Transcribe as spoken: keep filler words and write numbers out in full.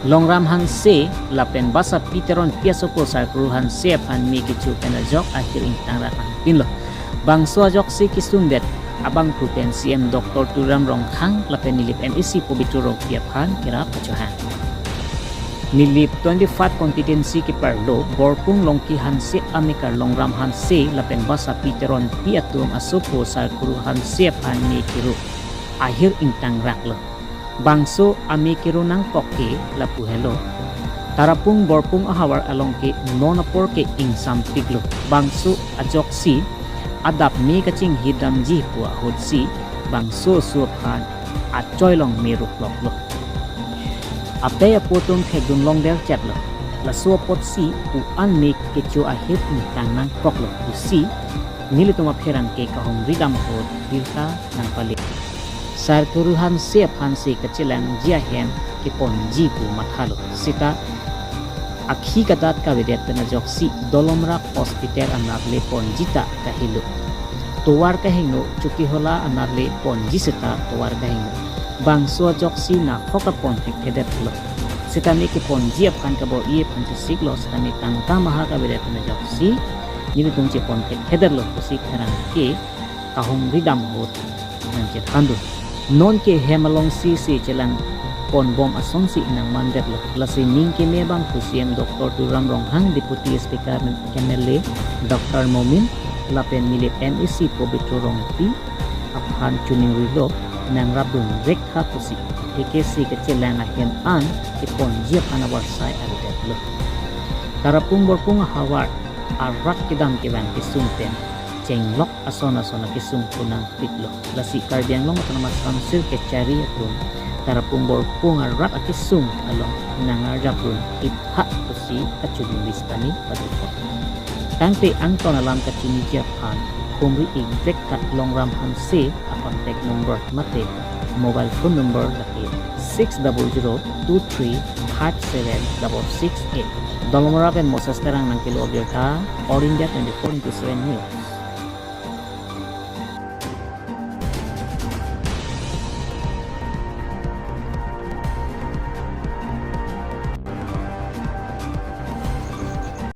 Longram Hanse lapen Basapi Teronpi asopo Sarkuru Hanse aphan me kecho pen ajok ahir ingtangrak angpinlo. Bangso ajoksi kesungdet abangphu pen C M Doctor Tuliram Ronghang lapen Nilip M A C Pobitro Rongpi aphan kerap achohang. Nilip twenty-five constituency keparlo Borpung Longki Hanse amekar Longram Hanse lapen Basapi Teronpi atum asopo Sarkuru Hanse aphan me kero ahir ingtangraklo. Bangso ame kero nangkok ke lapu helo. Tarapung Borpung ahavar along ke non apor ke ingsampiklo. Bangso ajoksi adap me kachinghidamji pu ahutsi bangso aso aphan achoi along me rukloklo. Apei apo atum thekdun longder chetlo. Laso apotsi pu an me kecho ahir ingtang nangkoklo pusi nelitum apherangke kahumri dam ahut birta nangpale. Sarkuru Hanse aphansi kachelangji ahem keponji pu mathalo. Seta akhi kadat kavedet pen ajoksi Dolamara Hospital anat le ponji ta kahelo. Tovar kahingno Chokihola anat le ponji seta tovar kahingno. Bangso ajoksi nakhok apon thekthedetlo. Seta me keponji aphan kabor-i aphan chesiklo, seta me tangka maha kavedet pen ajoksi nelitum chepon thekthedetlo pusi pherangke kahumri dam ahut nangchethandun. Non ke hem alongsi si chelang ponbom asonsi nangmandetlo. Lasi ning keme abangphu C M Doctor Tuliram Ronghang, Deputy Speaker M L A Doctor Momin lapen Nilip M A C Pobitro Rongpi aphan choningrilo, nangrapdun rek tha pusi. Thekesi kachelang ahem an keponji aphan avarsai avedetlo. Tarapung Borpung ahavar arak kedam kevang kesung pen chenglok ason ason akesung pu nangpiklo. Lasi Karbi Anglong Autonomous Council kechari atum Tarapung Borpung arak akesung along nangarjapdun ipha pusi kachudun list kami paduko. Tangte angton alam kachiniji aphan humri-ik vek ta Longram Hanse a-contact number mate mobile phone number lake six double zero two three five seven double six eight. Dolamara pen Moses Terang nangkelo abirta, All India twenty-four into seven News.